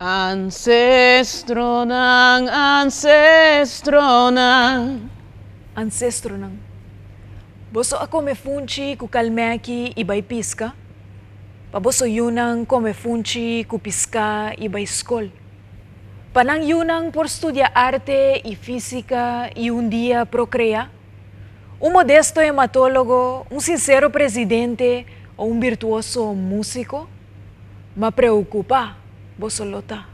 Ancestronan, ancestronan. Ancestronan. Boso a come funchi cu kalmeki y bay pisca? Pa boso yunan come funchi cu pisca y bay scol. Pa nan yunan por studia arte y fisica y un dia procrea? Un modesto hematologo, un sincero presidente o un virtuoso musico? Ma preocupa boso lo ta.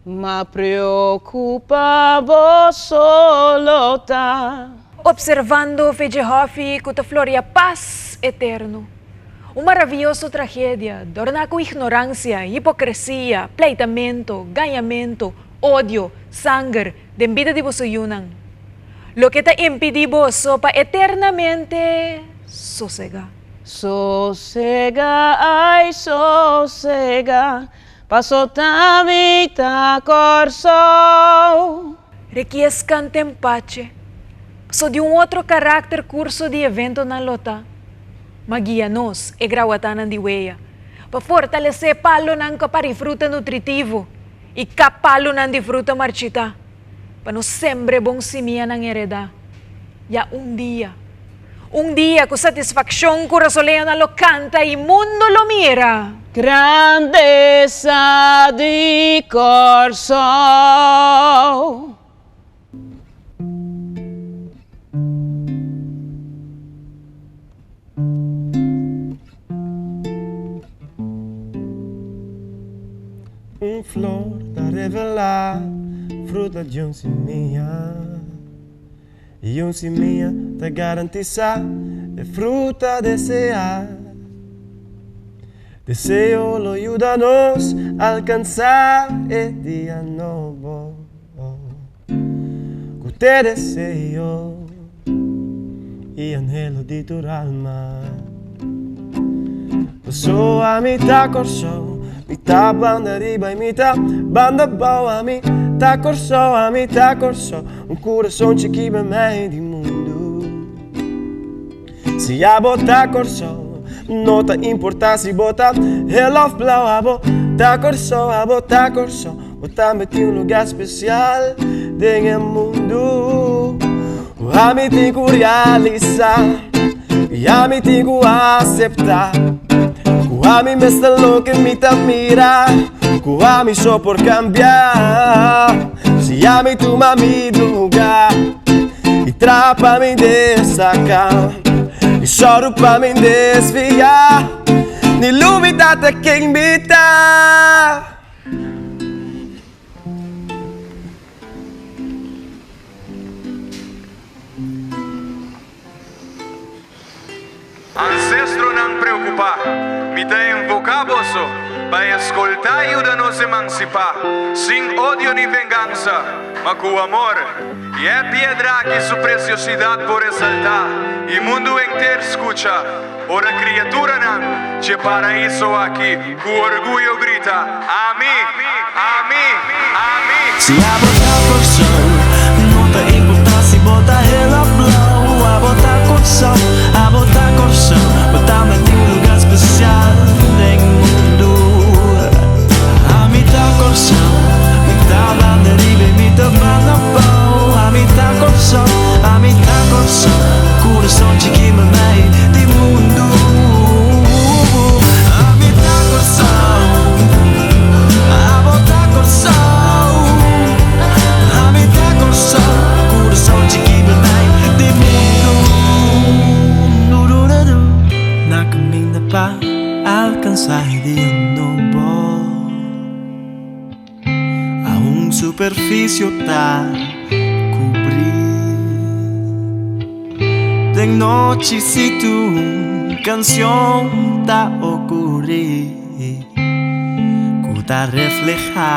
Ma preocupa boso lo ta. Observando Fedje Hofi cu ta floria pas eterno. Un maraviyoso tragedia, dorna cu ignorancia, hipocresia, pleitamento, gañamento, odio, sanger den bida di boso yunan. Loke ta impidi boso pa eternamente sosega. Sosega, ai sosega, paso ta mi ta Kòrsou. Rekieskan ten pache, paso di un otro karakter kurso di eventonan lo ta. Ma guia nos, e grawatanan di wea, pa fortalesé palonan ku a pari fruta nutritivo i kap palonan di fruta marchitá. Pa nos sembra e bon simianan heredá. Ya un dia, un dia ku satisfakshon kurasoleñonan lo kanta i mundu lo mira. Grandesa di Kòrsou. Un flor ta revelá fruta di un simia I un simia ta garantisá e fruta deseá Deseo lo yuda nos alkansá e dia nobo Ku te deseo i anhelo di tur alma. Paso ami ta Kòrsou, mi ta banda riba i mi ta banda abou. Ami ta Kòrsou, ami ta Kòrsou, un kurason chikí mei di mundu. Si abo ta Kòrsou, no ta importá si bo ta hel òf blou. Abo ta Kòrsou, abo ta Kòrsou, bo tambe tin un lugá spesial den e mundu. Ami tin ku realisá i ami tin ku aseptá ku ami mes ta loke mi ta mira, ku ami so por kambia si ami tuma mi lugá. I traha pa mi destaká I sòru pa mi desviá Ni lubidá ta ken mi ta. Ancestronan preocupá, mi ta invocá boso pa escoltá i yuda nos emancipá, sin odio ni vengansa, ma cu amor. I e piedra aki su preciosidad por resaltá i mundu henter scucha, ora criaturanan dje paraíso aki cu orguyo grita, Ami! Ami! Ami! Si abo ta Kòrsou, no ta importá si bo ta hel òf blou. Abo ta Kòrsou, abo ta Kòrsou, bo tambe tin un lugá spesial den mundu. Ami ta Kòrsou, mi ta banda riba i mi ta banda abou. Ami ta Kòrsou, ami ta Kòrsou, kurason chikí meimei di mundu. Ami ta Kòrsou, abo ta Kòrsou. Ami ta Kòrsou, kurason chikí meimei di mundu. Na kaminda pa alkansá e dia nobo. Aun superfisio ta kubrí Den nochi si tu kansion ta okurí Ku ta reflehá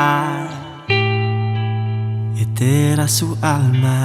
e tera su alma.